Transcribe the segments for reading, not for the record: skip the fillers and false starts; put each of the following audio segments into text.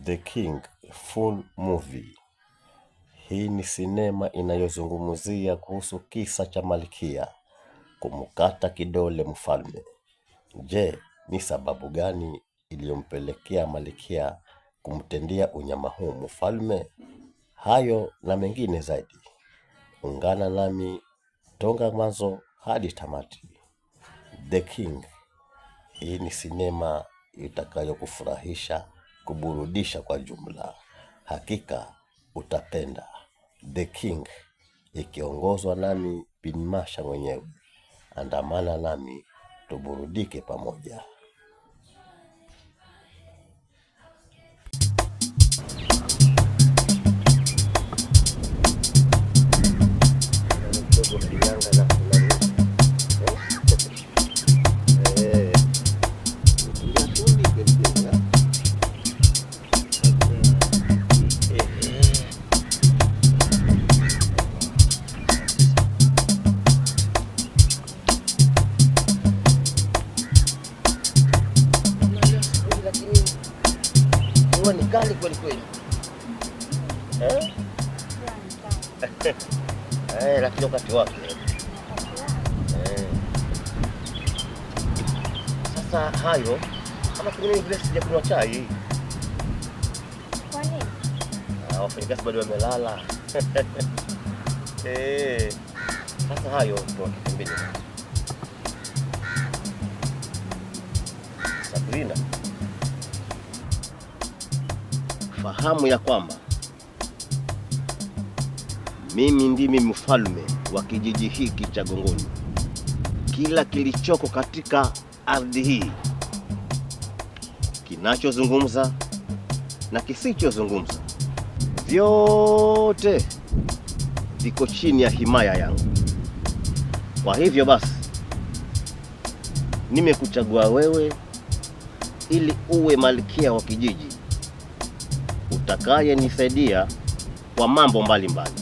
The King Full Movie. Hii ni sinema inayozungumzia kuhusu kisa cha malkia kumkata kidole mfalme. Je, ni sababu gani iliyompelekea malkia kumtendea unyama huu mfalme? Hayo na mengine zaidi, ungana nami toka mwanzo hadi tamati. The King, hii ni sinema itakayokufurahisha, kuburudisha kwa jumla. Hakika utapenda. The King ikiongozwa nami Bin Masha mwenyewe. Andamana nami tuburudike pamoja. Jua ni kali kweli kweli. Eh? Eh, lakini wakati wake. Eh. Sasa hayo kama pengine vile sijakunywa chai. Kwa nini? Ah, wafanyakazi bado wamelala. Eh. Sasa hayo tuweke pembeni. Sabrina, fahamu ya kwamba mimi ndimi mfalme wa kijiji hiki cha Gongoni. Kila kilichoko katika ardhi hii kinachozungumza na kisichozungumza, vyote viko chini ya himaya yangu. Kwa hivyo basi, nimekuchagua wewe ili uwe malkia wa kijiji utakayenisaidia kwa mambo mbalimbali,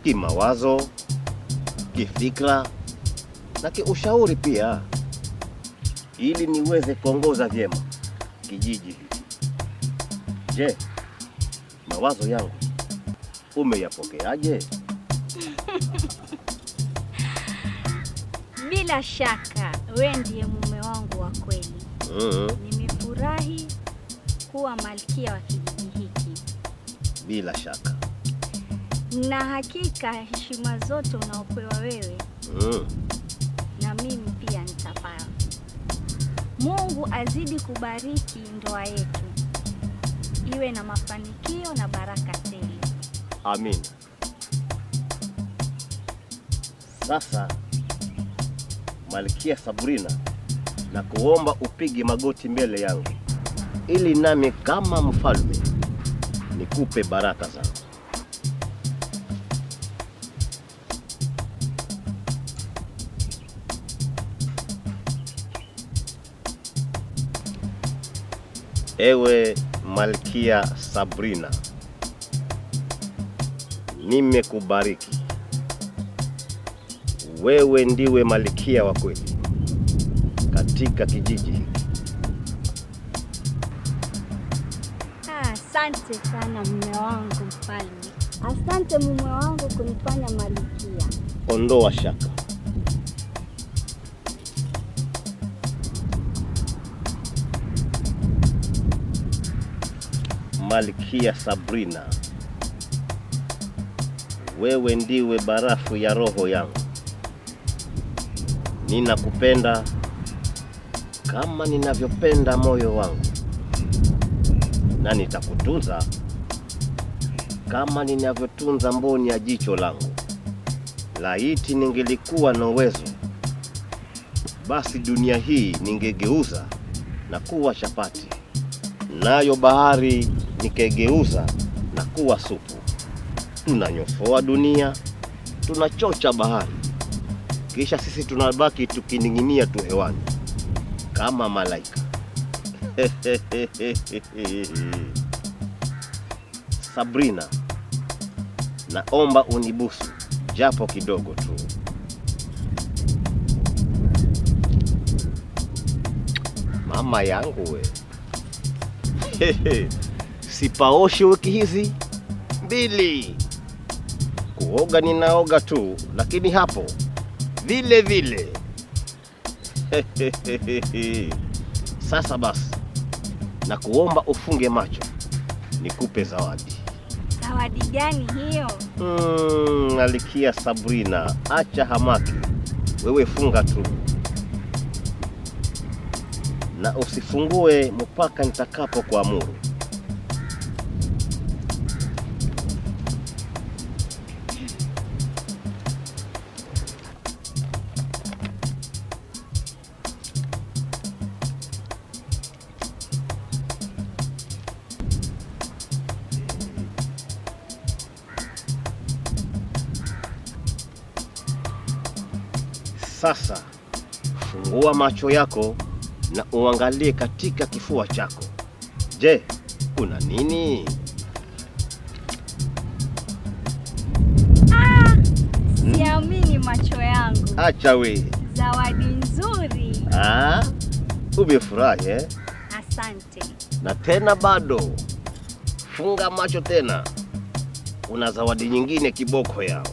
kimawazo, kifikra na kiushauri pia, ili niweze kuongoza vyema kijiji hiki. Je, mawazo yangu umeyapokeaje? Bila shaka wewe ndiye mume wangu wa kweli. Nimefurahi kuwa malkia wa kijiji hiki. Bila shaka. Na hakika heshima zote unaopewa wewe na mimi pia nitapewa. Mungu azidi kubariki ndoa yetu, iwe na mafanikio na baraka tele. Amina. Sasa Malkia Sabrina, na kuomba upige magoti mbele yangu ili nami kama mfalme nikupe baraka zangu. Ewe Malkia Sabrina, nimekubariki. Wewe ndiwe malkia wa kweli katika kijiji hiki. Asante sana mume wangu mfalme. Asante mume wangu kunifanya malkia. Ondoa shaka. Malkia Sabrina, wewe ndiwe barafu ya roho yangu. Ninakupenda kama ninavyopenda moyo wangu, na nitakutunza kama ninavyotunza mboni ya jicho langu. Laiti ningelikuwa na uwezo, basi dunia hii ningegeuza na kuwa chapati, nayo bahari nikegeuza na kuwa supu. Tunanyofoa dunia, tunachocha bahari, kisha sisi tunabaki tukining'inia tu hewani kama malaika. Sabrina, naomba unibusu japo kidogo tu. Mama yangu we. Sipaoshi wiki hizi 2. Kuoga ninaoga tu, lakini hapo vile vile. Sasa basi, nakuomba ufunge macho nikupe zawadi. Zawadi gani hiyo? Malkia Sabrina, acha hamaki. Wewe funga tu na usifungue mpaka nitakapo kuamuru. Sasa fungua macho yako na uangalie katika kifua chako. Je, kuna nini? Siamini macho yangu. Acha we. Zawadi nzuri. Umefurahi eh? Asante. Na tena bado. Funga macho tena. Kuna zawadi nyingine kiboko yao.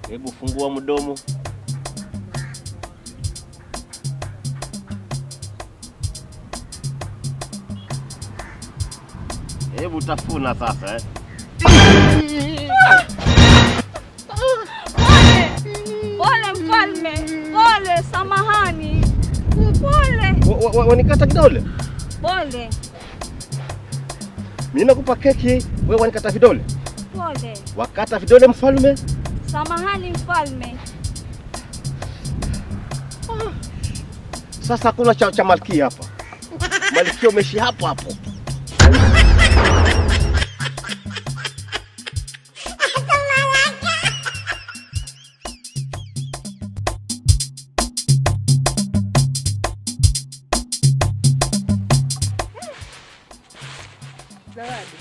Hebu fungua mdomo. Hebu tafuna sasa eh. Pole. Pole mfalme. Pole, samahani. Pole. Wanikata kidole? Pole. Mimi nakupa keki, wewe wanikata vidole. Pole. Wakata vidole mfalme? Samahani mfalme. Sasa hakuna cha malkia hapa. Malkia umeshi hapo hapo. Zawadi.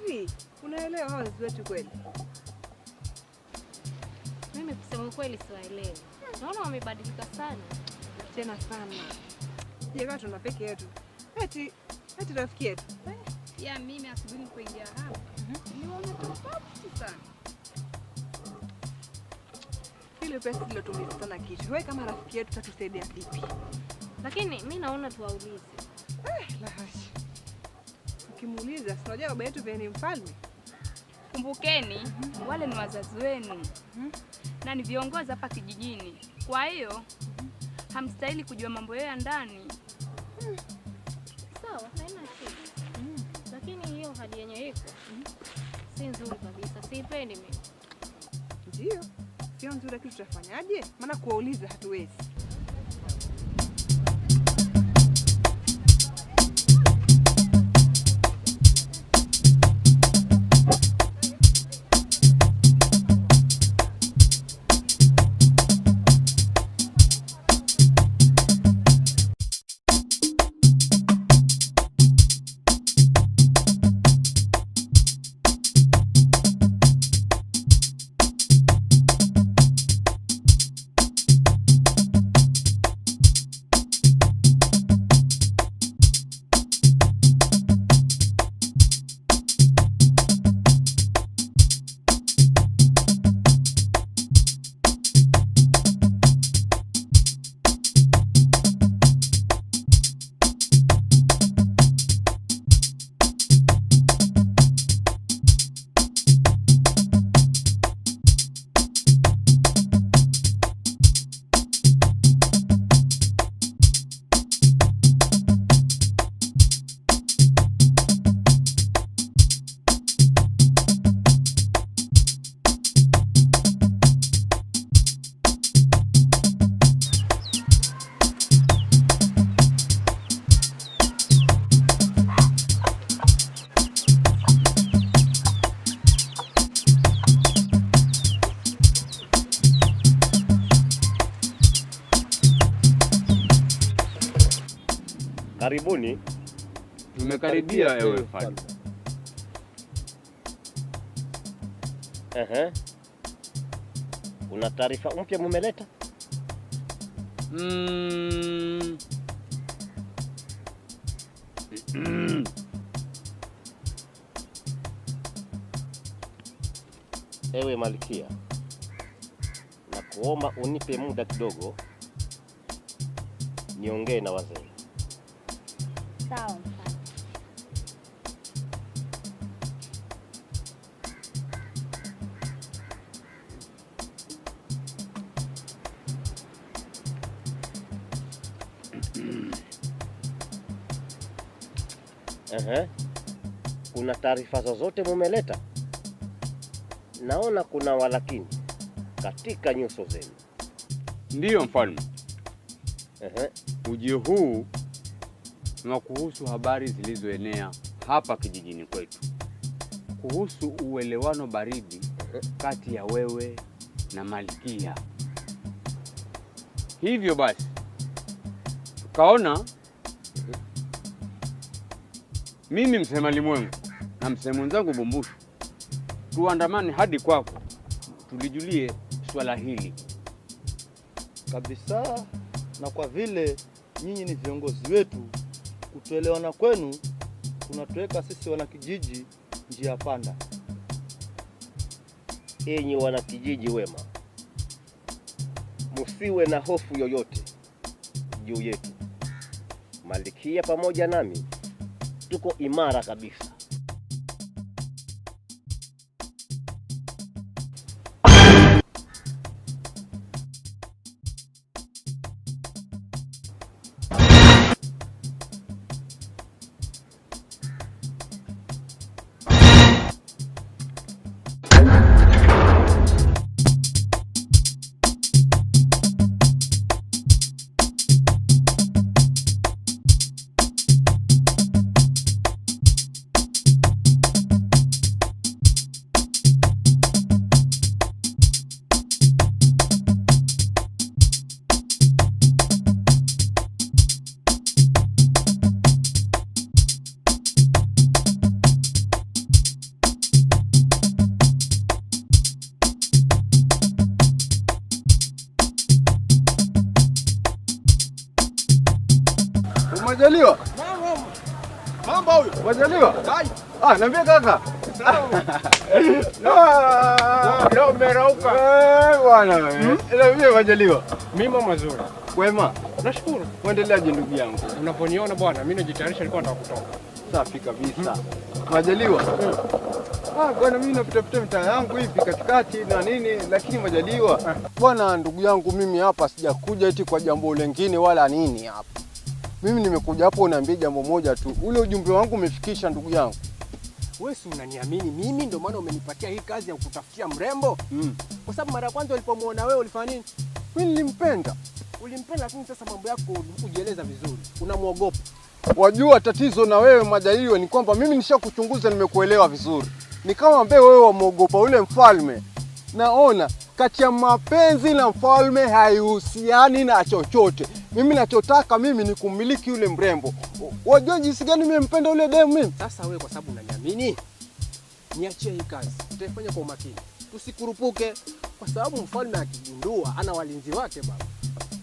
Hivi, unaelewa hawa wazazi wetu kweli? Mimi kusema kweli siwaelewi. Naona wamebadilika sana. Tena sana. Je, kama tuna peke yetu? Eti rafiki yetu. Ya mimi asubuhi nilipoingia hapa, nimeona tofauti sana. Ile pesa iliyotumika sana kichwa. Wewe kama rafiki yetu utatusaidia vipi? Lakini mimi naona tuwaulize. La hasha. Ukimuuliza, si unajua baba yetu ni mfalme. Kumbukeni, wale ni wazazi wenu na ni viongozi hapa kijijini. Kwa hiyo hamstahili kujua mambo yao ya ndani. Sawa, haina shida. Lakini hiyo hadi yenye iko si nzuri kabisa. Siipendi mimi. Ndio. Sio nzuri, lakini tutafanyaje? Maana kuwauliza hatuwezi. Karibuni. Tumekaribia ewe mfalme. Ehe. Una taarifa mpya mumeleta? Ewe Malkia, nakuomba unipe muda kidogo niongee na wazee. Sawa mfalme. Ehe. Kuna taarifa zozote mumeleta? Naona kuna walakini katika nyuso zenu. Ndiyo mfalme. Ehe. Ujio huu ni wa kuhusu habari zilizoenea hapa kijijini kwetu kuhusu uelewano baridi kati ya wewe na Malkia. Hivyo basi tukaona mimi msema Limwengu na msema mwenzangu Bumbushu tuandamane hadi kwako tulijulie swala hili kabisa. Na kwa vile nyinyi ni viongozi wetu, kutoelewana kwenu kunatuweka sisi wanakijiji njia panda. Enyi wanakijiji wema, musiwe na hofu yoyote juu yetu. Malkia pamoja nami tuko imara kabisa. Umejaliwa? Mambo huyo. Umejaliwa? Ah, niambie kaka. Leo umerauka. Eh, bwana. Niambie umejaliwa. Mimi mazuri. Kwema? Nashukuru. Uendeleaje ndugu yangu? Unaponiona bwana, mimi najitayarisha, nilikuwa nataka kutoka. Safi kabisa. Majaliwa. Ah, bwana mimi napita pita mitaa yangu hivi katikati na nini, lakini Majaliwa. Bwana ndugu yangu, mimi hapa sijakuja eti kwa jambo lingine wala nini hapa. Mimi nimekuja hapo uniambie jambo moja tu. Ule ujumbe wangu umefikisha ndugu yangu. Wewe si unaniamini mimi, ndio maana umenipatia hii kazi ya kukutafutia mrembo. Kwa sababu mara ya kwanza ulipomuona wewe ulifanya nini? Mimi nilimpenda. Ulimpenda, lakini sasa mambo yako hukujieleza vizuri. Unamuogopa. Wajua tatizo na wewe Majaliwa ni kwamba mimi nishakuchunguza, nimekuelewa vizuri. Ni kama ambaye wewe wamuogopa ule mfalme. Naona kati ya mapenzi na mfalme haihusiani na chochote. Mimi nachotaka mimi ni kumiliki yule mrembo. Wajua jinsi gani mimi mpenda yule demu mimi? Sasa wewe kwa sababu unaniamini, niachie hii kazi. Nitaifanya kwa umakini. Tusikurupuke kwa sababu mfalme akigundua ana walinzi wake baba.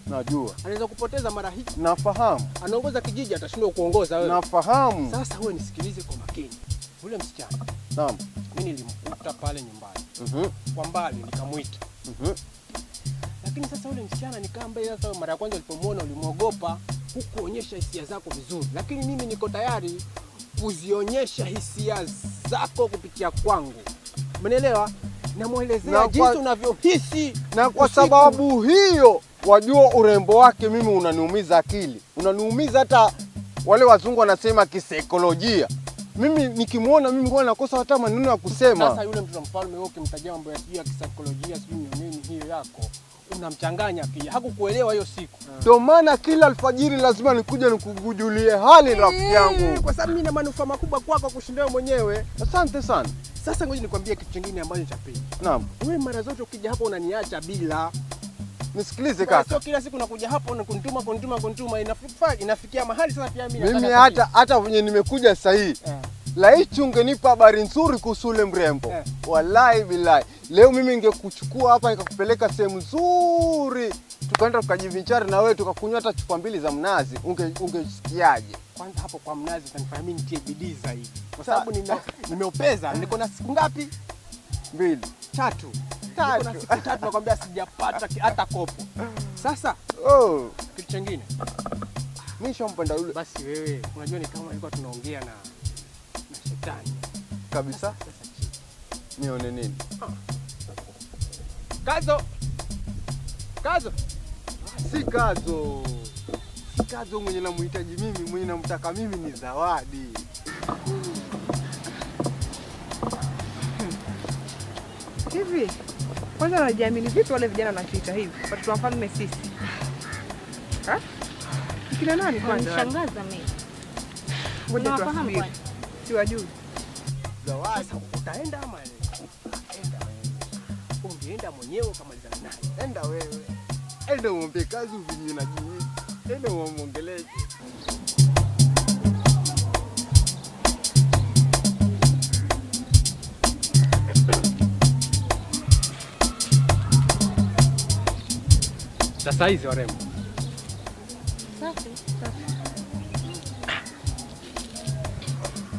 Najua. Anaweza kupoteza mara hii. Nafahamu. Anaongoza kijiji atashindwa kuongoza wewe. Nafahamu. Sasa wewe nisikilize kwa makini. Yule msichana. Naam. Mimi nilimkuta pale nyumbani. Kwa mbali nikamuita. Lakini sasa yule msichana nikamwambia, sasa mara ya kwanza ulipomuona ulimuogopa, hukuonyesha hisia zako vizuri. Lakini mimi niko tayari kuzionyesha hisia zako kupitia kwangu. Umeelewa? Namuelezea jinsi unavyohisi. Na kwa sababu hiyo wajua urembo wake mimi unaniumiza akili. Unaniumiza hata wale wazungu wanasema kisaikolojia. Mimi nikimuona mimi ngoja nakosa hata maneno ya kusema. Sasa yule mtoto mfalme wewe ukimtajia mambo ya sijui ya kisaikolojia sijui nini hiyo yako, unamchanganya pia. Hakukuelewa hiyo siku. Ndio maana kila alfajiri lazima nikuje nikujulie hali rafiki yangu. Kwa sababu mimi na manufaa makubwa kwako kushinda wewe mwenyewe. Asante sana. Sasa ngoja nikwambie kitu kingine ambacho cha pili. Naam. Wewe mara zote ukija hapa unaniacha bila. Nisikilize kaka. Sio kila siku nakuja hapo na kunituma inafikia mahali sasa pia mimi nataka. Mimi hata venye nimekuja sasa hii. Laiti ungenipa habari nzuri kuhusu ule mrembo. Wallahi billahi. Leo mimi ningekuchukua hapa nikakupeleka sehemu nzuri. Tukaenda tukajivinjari na wewe tukakunywa hata chupa mbili za mnazi. Ungesikiaje? Kwanza hapo kwa mnazi utanifanya mimi nitie bidii zaidi. Kwa sababu nimeopeza, niko na siku ngapi? 2. 3. Niko na siku 3 nakwambia sijapata hata kopo. Sasa kitu kingine. Mimi shompenda yule. Basi wewe unajua ni kama ilikuwa tunaongea na shetani. Kabisa. Nione nini? Kazo. Kazo. Si Kazo. Si Kazo mwenye namhitaji mimi, mwenye namtaka mimi ni Zawadi. Hivi kwanza wanajiamini vipi wale vijana wanatuita hivi? Watoto wa mfalme sisi. Ha? Kina nani kwanza? Unanishangaza mimi. Ngoja tuwafahamu. Siwajui. Zawadi. Sasa utaenda ama enda wewe? Ungeenda mwenyewe ukamalizana naye. Enda wewe. Enda uombe kazi uvinyu na jiwe. Enda uongelee. Sasa hizi warembo. Safi, safi.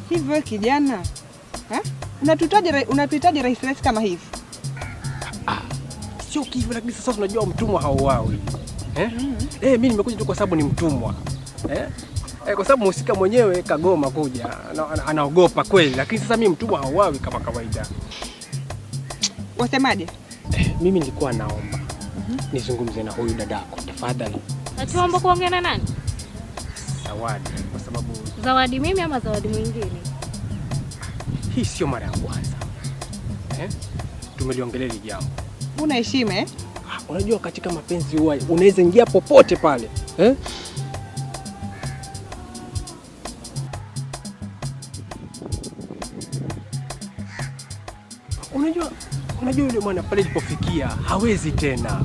Hivi wewe kijana, eh? Unatuitaje rahisi rahisi kama hivi? Sio kivyo, lakini sasa unajua mtumwa hauawi. Eh? Mimi nimekuja tu kwa sababu ni mtumwa. Kwa sababu mhusika mwenyewe kagoma kuja, anaogopa kweli, lakini sasa mimi mtumwa hauawi kama kawaida. Wasemaje? Mimi nilikuwa naomba nizungumze na huyu dadako tafadhali. Atuomba kuongea na nani? Zawadi, kwa sababu Zawadi mimi ama Zawadi mwingine? Hii sio mara ya kwanza. Tumeliongelea hili jambo. Una heshima eh? Unajua katika mapenzi huwa unaweza ingia popote pale. Unajua yule mwana pale ilipofikia hawezi tena.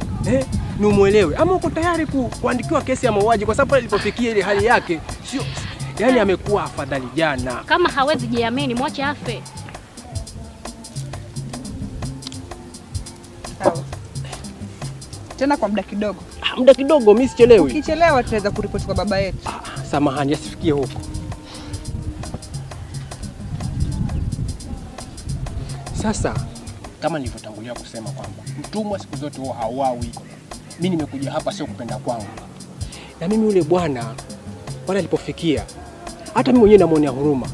Ni umuelewe. Ama uko tayari kuandikiwa kesi ya mauaji kwa sababu pale ilipofikia ile hali yake sio, yani amekuwa afadhali jana. Kama hawezi jiamini mwache afe. Sawa. Tena kwa muda kidogo. Muda kidogo mimi sichelewi. Ukichelewa tunaweza kuripoti kwa baba yetu. Samahani asifikie huko. Sasa kama nilivyotangulia kusema kwamba mtumwa siku zote huwa hauawi. Mimi nimekuja hapa sio kupenda kwangu. Na mimi yule bwana pale alipofikia hata mimi mwenyewe namuonea huruma.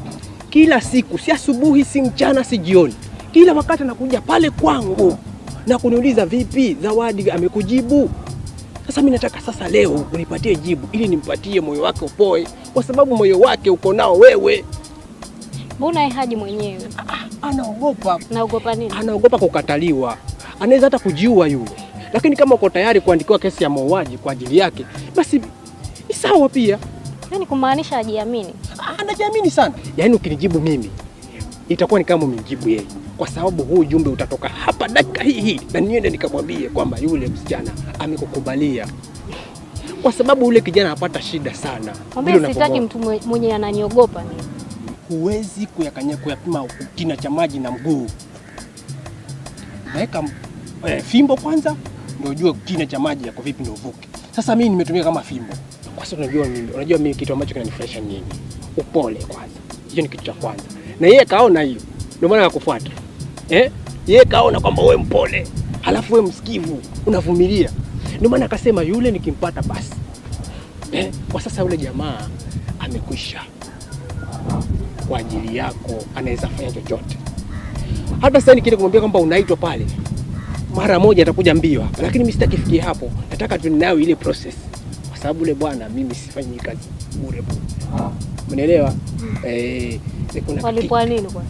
Kila siku, si asubuhi, si mchana, si jioni. Kila wakati anakuja pale kwangu na kuniuliza vipi Zawadi amekujibu. Sasa mimi nataka sasa leo unipatie jibu ili nimpatie moyo wake upoe, kwa sababu moyo wake uko nao wewe. Mbona yeye haji mwenyewe? Anaogopa. Naogopa nini? Anaogopa kukataliwa. Anaweza hata kujiua yule. Lakini kama uko tayari kuandikiwa kesi ya mauaji kwa ajili yake, basi ni sawa pia. Yaani kumaanisha hajiamini. Anajiamini sana. Yaani ukinijibu mimi itakuwa ni kama umenijibu yeye. Kwa sababu huu ujumbe utatoka hapa dakika hii na niende nikamwambie kwamba yule msichana amekukubalia. Kwa sababu yule kijana anapata shida sana. Mwambie sitaki mtu mwenye ananiogopa mimi. Huwezi kuyapima kina cha maji na mguu. Naweka fimbo kwanza ndio ujue kina cha maji yako vipi ndio uvuke. Sasa mimi nimetumia kama fimbo. Kwa sababu unajua mimi kitu ambacho kinanifurahisha nini? Upole kwanza. Hiyo ni kitu cha kwanza. Na yeye kaona hiyo. Ndio maana akakufuata. Yeye kaona kwamba wewe mpole. Halafu wewe msikivu, unavumilia. Ndio maana akasema yule nikimpata basi. Kwa sasa yule jamaa amekwisha. Kwa ajili yako anaweza fanya chochote. Hata sasa nikienda kumwambia kwamba unaitwa pale, mara moja atakuja mbio hapa. Lakini mimi sitaki fikie hapo. Nataka tunayo ile process. Kwa sababu yule bwana mimi sifanyi kazi bure bure. Unaelewa? Kuna walikuwa nini kwa?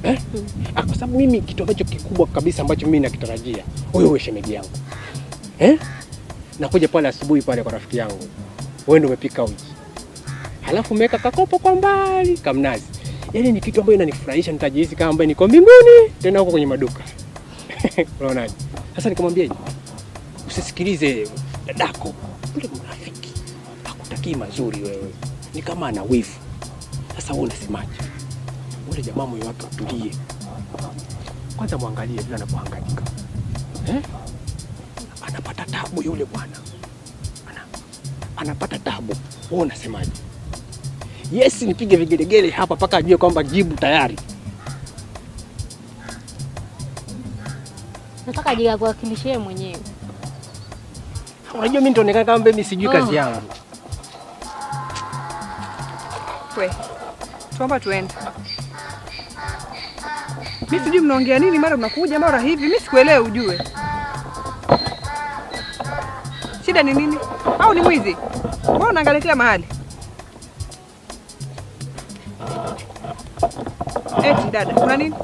Kwa sababu mimi kitu ambacho kikubwa kabisa ambacho mimi nakitarajia, wewe shemeji yangu. Nakuja pale asubuhi pale kwa rafiki yangu. Wewe ndio umepika uji. Halafu umeweka kakopo kwa mbali kamnazi. Yaani ni kitu ambacho inanifurahisha, nitajihisi kama ambaye niko mbinguni tena huko kwenye maduka. Unaonaje? Sasa nikamwambia usisikilize Dadako yule mnafiki hakutakii mazuri wewe. Ni kama ana wivu. Sasa wewe unasemaje? Ule jamaa moyo wake utulie. Kwanza muangalie vile anapohangaika. Anapata tabu yule bwana. Anapata tabu. Wewe unasemaje? Yes, nipige vigelegele hapa paka ajue kwamba jibu tayari. Nataka aje kuwakilishie mwenyewe. Unajua mimi nitaonekana kama mimi sijui kazi yangu. We, tuomba tuende. Mimi sijui mnaongea nini, mara mnakuja mara hivi, mimi sikuelewi ujue. Shida ni nini? Au ni mwizi? Mbona unaangalia kila mahali? Eti dada, kuna nini?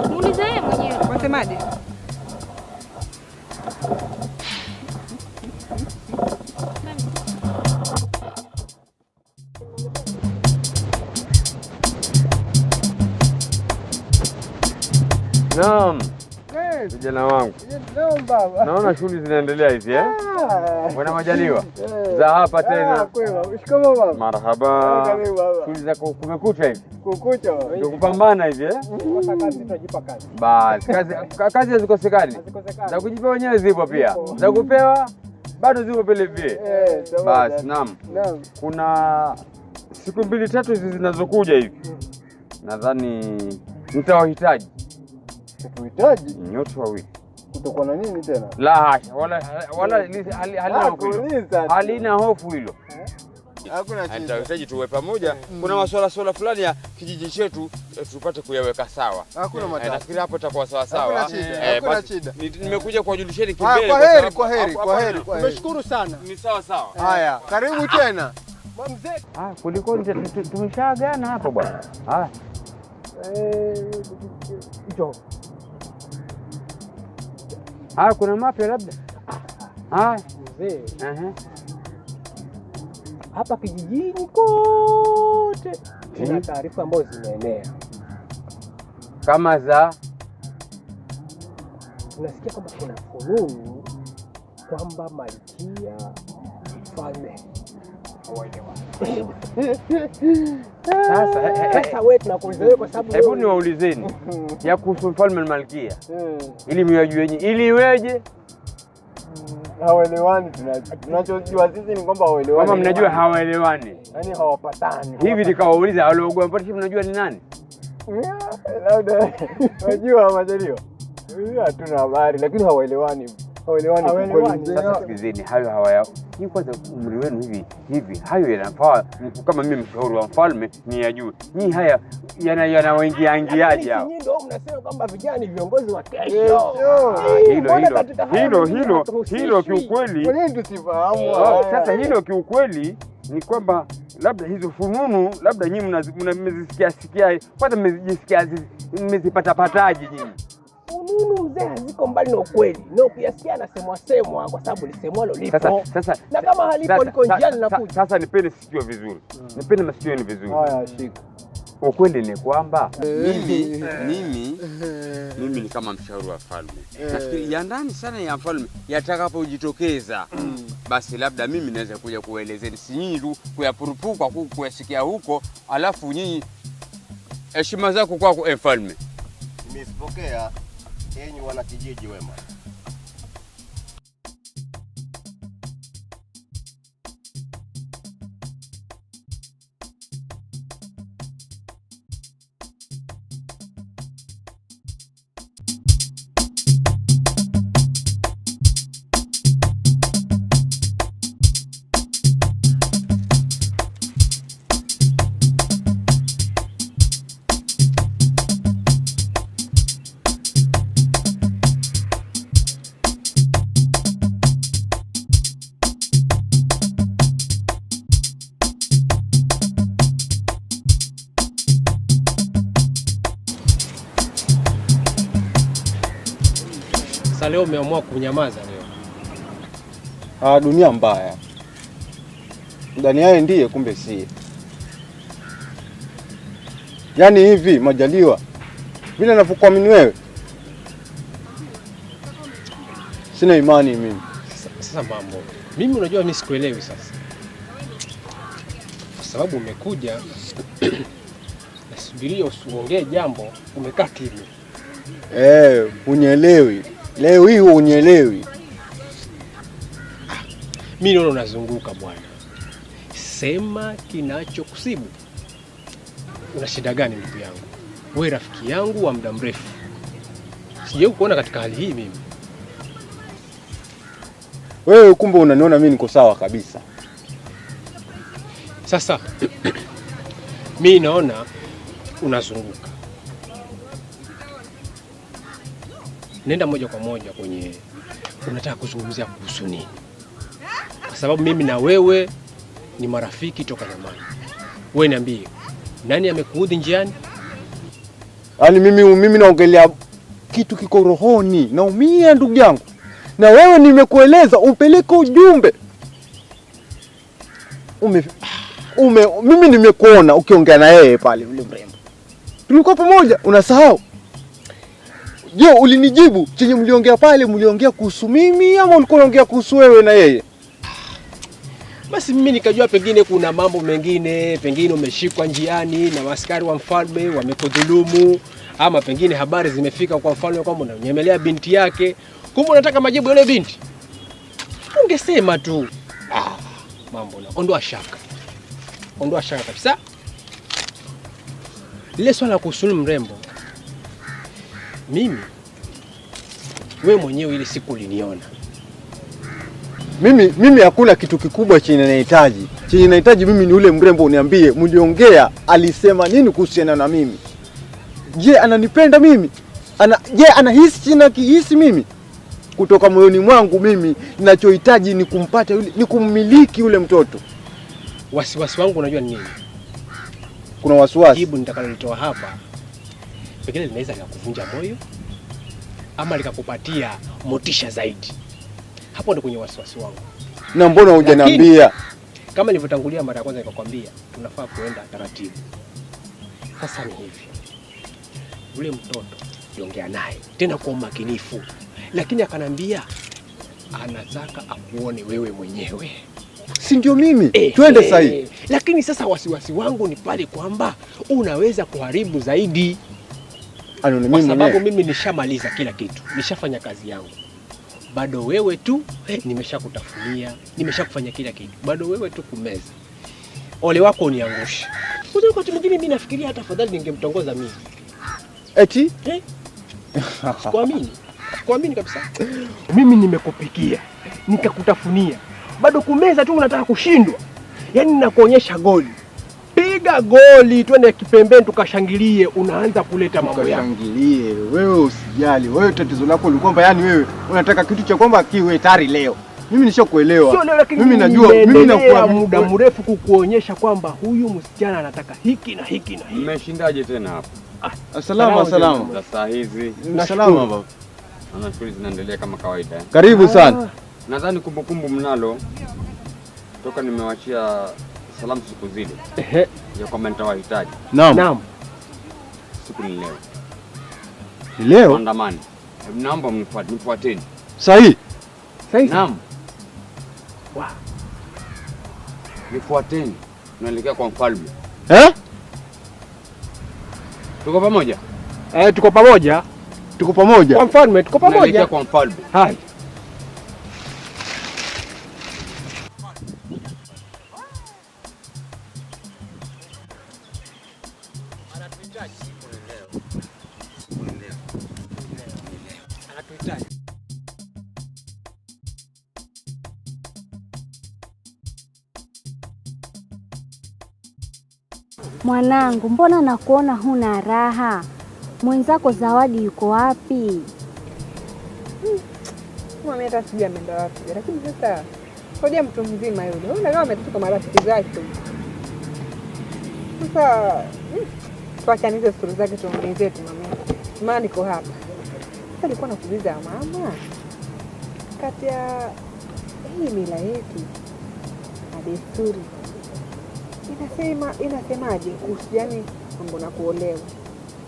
Muulize yeye mwenyewe. Wasemaje? Naam. Vijana wangu. Naam baba. Naona shughuli zinaendelea hivi eh? Bwana Majaliwa. Za hapa tena. Kwema. Shikamoo baba. Marhaba. Shughuli za kumekucha hivi. Kukucha baba. Ndio kupambana hivi eh? Kosa kazi tunajipa kazi. Bas, kazi hazikosekani. Za kujipa wenyewe zipo pia. Za kupewa bado zipo vile vile. Bas, naam. Kuna siku 2 3 hizi zinazokuja hivi. Nadhani nitawahitaji. Kuhitaji nyote wawili. Kutakuwa na nini tena? La hasha, wala halina hofu hilo. Halina hofu hilo. Hakuna shida. Nitahitaji tuwe pamoja. Kuna masuala swala fulani ya kijiji chetu tupate kuyaweka sawa. Hakuna matatizo. Nafikiri hapo itakuwa sawa sawa. Hakuna shida. Hakuna shida. Nimekuja kuwajulisheni kimbele. Kwa heri, kwa heri, kwa heri. Tumeshukuru sana. Ni sawa sawa. Haya, karibu tena. Mzee. Kuliko tumeshaagana hapo bwana. Haya. Njoo. Kuna mapya labda? Haya mzee. Hapa kijijini kote kuna taarifa ambazo zimeenea. Kama za tunasikia kwamba kuna fununu kwamba malkia mfalme hawaelewani. Sasa wewe tunakuuliza wewe kwa sababu hebu niwaulizeni ya kuhusu mfalme na malkia. Ili myajue nyinyi, ili iweje? Hawaelewani. Tunachojua sisi ni kwamba hawaelewani. Kama mnajua hawaelewani. Yaani hawapatani. Hivi nikawauliza waliogombana mnajua ni nani? Labda unajua Majaliwa. Hatuna habari lakini hawaelewani. Hawaelewani. Sasa sikizeni, hayo hawaya. Ni kwanza umri wenu hivi hayo yanafaa kama mimi mshauri wa mfalme ni yajue. Ni haya yanawaingiaingiaje hao? Nyinyi ndio mnasema kwamba vijana ni viongozi wa kesho. Hilo kiukweli. Kwa nini tusifahamu? Sasa hilo kiukweli ni kwamba labda hizo fununu labda nyinyi mmezisikia sikia, kwanza mmezisikia mmezipata pataje nyinyi? Fununu mzee haziko mbali na ukweli. Na ukiyasikia anasemwa semwa kwa sababu lisemwalo lipo. Sasa na kama halipo liko njiani linakuja. Sasa nipende sikio vizuri. Nipende masikio yenu vizuri. Haya shika. Ukweli ni kwamba mimi ni kama mshauri wa mfalme. Nafikiri ya ndani sana ya mfalme yatakapojitokeza basi labda mimi naweza kuja kuelezeni, si nyinyi tu kuyapurupuka kuyasikia huko, alafu nyinyi heshima zako kwako mfalme. Nimezipokea enyi wanakijiji wema. Sasa leo umeamua kunyamaza leo. Dunia mbaya. Ndani yeye ndiye kumbe si. Yaani hivi Majaliwa, vile ninavyokuamini wewe, sina imani mimi. Sasa mambo, mimi unajua mimi sikuelewi sasa. Kwa sababu umekuja nasubiria usiongee jambo, umekaa kimya. Unielewi. Leo hii unielewi. Mimi naona unazunguka bwana. Sema kinachokusibu. Una shida gani ndugu yangu? Wewe rafiki yangu wa muda mrefu. Sijawahi kuona katika hali hii mimi. Wewe kumbe unaniona mimi niko sawa kabisa. Sasa mimi naona unazunguka. Nenda moja kwa moja kwenye unataka kuzungumzia kuhusu nini? Kwa sababu mimi na wewe ni marafiki toka zamani. Wewe niambie, nani amekuudhi njiani? Yaani mimi naongelea kitu kiko rohoni, naumia ndugu yangu. Na wewe nimekueleza upeleke ujumbe. Mimi nimekuona ukiongea na yeye pale yule mrembo. Tulikuwa pamoja, unasahau? Je, ulinijibu chenye mliongea pale, mliongea kuhusu mimi ama ulikuwa unaongea kuhusu wewe na yeye? Basi mimi nikajua pengine kuna mambo mengine, pengine umeshikwa njiani na askari wa mfalme wamekudhulumu, ama pengine habari zimefika kwa mfalme kwamba unanyemelea binti yake. Kumbe unataka majibu yule binti. Ungesema tu. Mambo na ondoa shaka. Ondoa shaka kabisa. Lile swala kuhusu mrembo. Mimi wewe mwenyewe ile siku uliniona. Mimi hakuna kitu kikubwa chenye nahitaji. Chenye nahitaji mimi ni ule mrembo uniambie mliongea alisema nini kuhusiana na mimi. Je, ananipenda mimi? Je, anahisi chenye kihisi mimi? Kutoka moyoni mwangu mimi ninachohitaji ni kumpata yule, ni kummiliki yule mtoto. Wasiwasi wangu unajua ni nini? Kuna wasiwasi. Jibu nitakalolitoa hapa pengine linaweza likakuvunja moyo ama likakupatia motisha zaidi. Hapo ndo kwenye wasiwasi wangu. Na mbona hujaniambia? Kama nilivyotangulia mara ya kwanza nikakwambia tunafaa kuenda taratibu. Sasa ni hivi. Yule mtoto niongea naye tena kwa umakinifu, lakini akanambia anataka akuone wewe mwenyewe. Si ndio mimi? Twende sasa hivi. Lakini sasa wasiwasi wangu ni pale kwamba unaweza kuharibu zaidi. Mimi kwa sababu mimi nishamaliza kila kitu, nishafanya kazi yangu. Bado wewe tu nimeshakutafunia, nimeshakufanya kila kitu. Bado wewe tu kumeza. Ole wako uniangushe. Kwa wakati mwingine mimi nafikiria hata afadhali ningemtongoza mimi. Eti? Sikuamini. Sikuamini kabisa. Mimi nimekupikia, nikakutafunia. Bado kumeza tu unataka kushindwa. Yaani nakuonyesha goli. Piga goli twende kipembeni tukashangilie, unaanza kuleta mambo yako. Tukashangilie. Wewe usijali. Wewe tatizo lako ni kwamba yani wewe unataka kitu cha kwamba kiwe tayari leo. Mimi nishakuelewa. Sio leo, lakini mimi najua, mimi nakuwa muda mrefu kukuonyesha kwamba huyu msichana anataka hiki na hiki na hiki. Mmeshindaje tena hapa? Salama salama. Sasa hizi. Salama baba. Naona shughuli zinaendelea kama kawaida. Karibu sana. Nadhani kumbukumbu mnalo toka nimewachia salamu siku zile. Ya kwamba nitawahitaji. Naam. Siku ni leo. Leo? Andamani. Naomba mnifuateni. Sahi? Sahi. Naam. Wow. Nifuateni. Tunaelekea kwa mfalme. Tuko pamoja? Tuko pamoja. Tuko pamoja. Kwa mfalme, tuko pamoja. Tunaelekea kwa mfalme. Hai. Mwanangu, mbona nakuona huna raha? Mwenzako Zawadi yuko wapi? Mimi hata sijui ameenda wapi. Lakini sasa hoja mtu mzima yule. Wewe kama ametoka marafiki zake. Sasa tuachane hizo stori zake tuongezee tu mama. Maana niko hapa. Sasa nilikuwa nakuuliza mama, kati ya hii mila yetu na desturi inasemaje kuhusu yani mambo na kuolewa?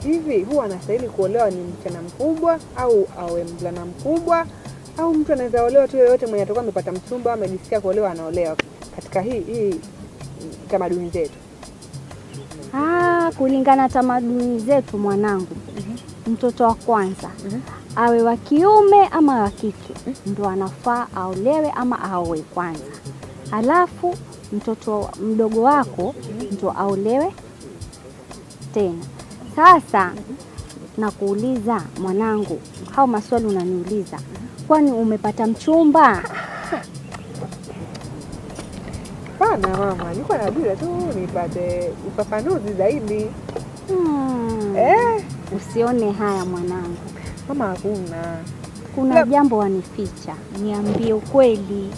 Hivi huwa anastahili kuolewa ni msichana mkubwa au awe mvulana mkubwa Au mtu anaweza olewa tu yoyote mwenye atakuwa amepata mchumba, amejisikia kuolewa anaolewa katika hii tamaduni zetu? Ah, kulingana tamaduni zetu mwanangu. Mtoto wa kwanza awe wa kiume ama wa kike ndo anafaa aolewe ama aoe kwanza. Alafu mtoto mdogo wako ndo aolewe tena. Sasa nakuuliza mwanangu, hao maswali unaniuliza, kwani umepata mchumba? Hapana mama, nilikuwa nauliza tu nipate ufafanuzi zaidi. Usione haya mwanangu. Mama, hakuna. Kuna jambo wanificha, niambie ukweli.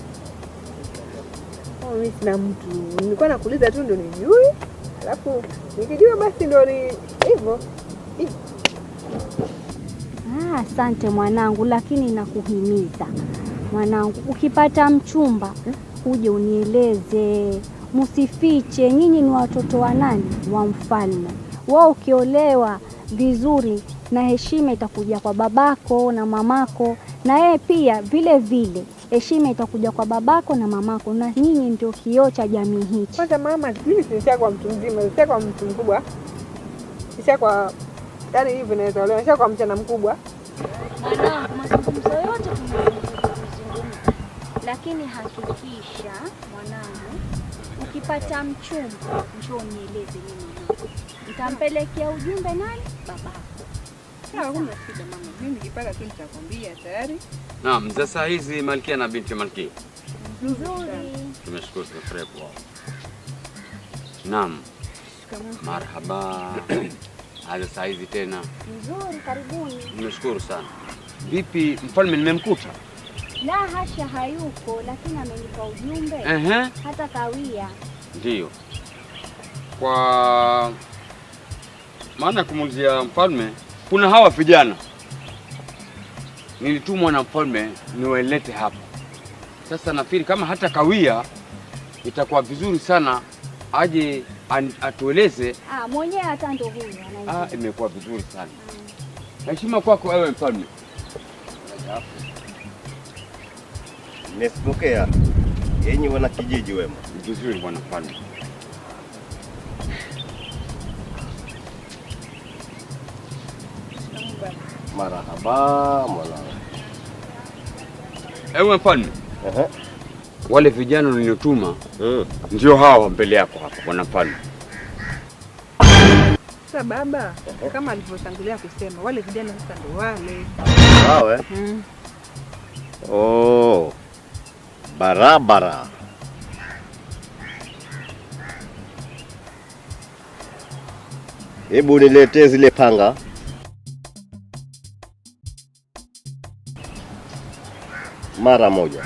Mimi sina mtu. Nilikuwa nakuuliza tu ndio nijue. Alafu nikijua basi ndio ni hivyo. Asante mwanangu, lakini nakuhimiza mwanangu, ukipata mchumba uje unieleze, msifiche. Nyinyi ni watoto wa nani? Wa mfalme. Wao ukiolewa vizuri na heshima itakuja kwa babako na mamako, na yeye pia vile vile heshima itakuja kwa babako na mamako, na nyinyi ndio kioo cha jamii hichi. Kwanza mama, mimi si kwa mtu mzima, si kwa mtu mkubwa. Si kwa yani hivi naweza olewa, si kwa mchana mkubwa. Mwanangu, mazungumzo yote tumezungumza, lakini hakikisha mwanangu, ukipata mchumba njoo nieleze mimi mwanangu. Nitampelekea ujumbe nani? Babako. Sawa, hakuna shida mama. Mimi nikipata tu nitakwambia tayari. Naam, sasa hizi Malkia na binti Malkia. Nzuri. Tumeshukuru sana kwa. Naam. Marhaba. Hadi saa hizi tena. Nzuri, karibuni. Nimeshukuru sana. Vipi mfalme nimemkuta? La hasha, hayuko, lakini amenipa ujumbe. Hata kawia. Ndio. Kwa maana kumuulizia mfalme, kuna hawa vijana nilitumwa na mfalme niwalete hapa. Sasa nafikiri kama hata kawia itakuwa vizuri sana aje atueleze. Mwenyewe hata ndo huyu anaingia. Imekuwa vizuri sana. Heshima kwako ewe mfalme. Nimepokea yenye wana kijiji wema. Vizuri bwana mfalme. Marahaba mwanangu. Ewe mfalme. Wale vijana niliotuma ndio hawa mbele yako hapa bwana mfalme. Sasa baba, kama alivyotangulia kusema, wale vijana sasa ndio wale. Sawa. Oh. Barabara. Hebu niletee zile panga. Mara moja.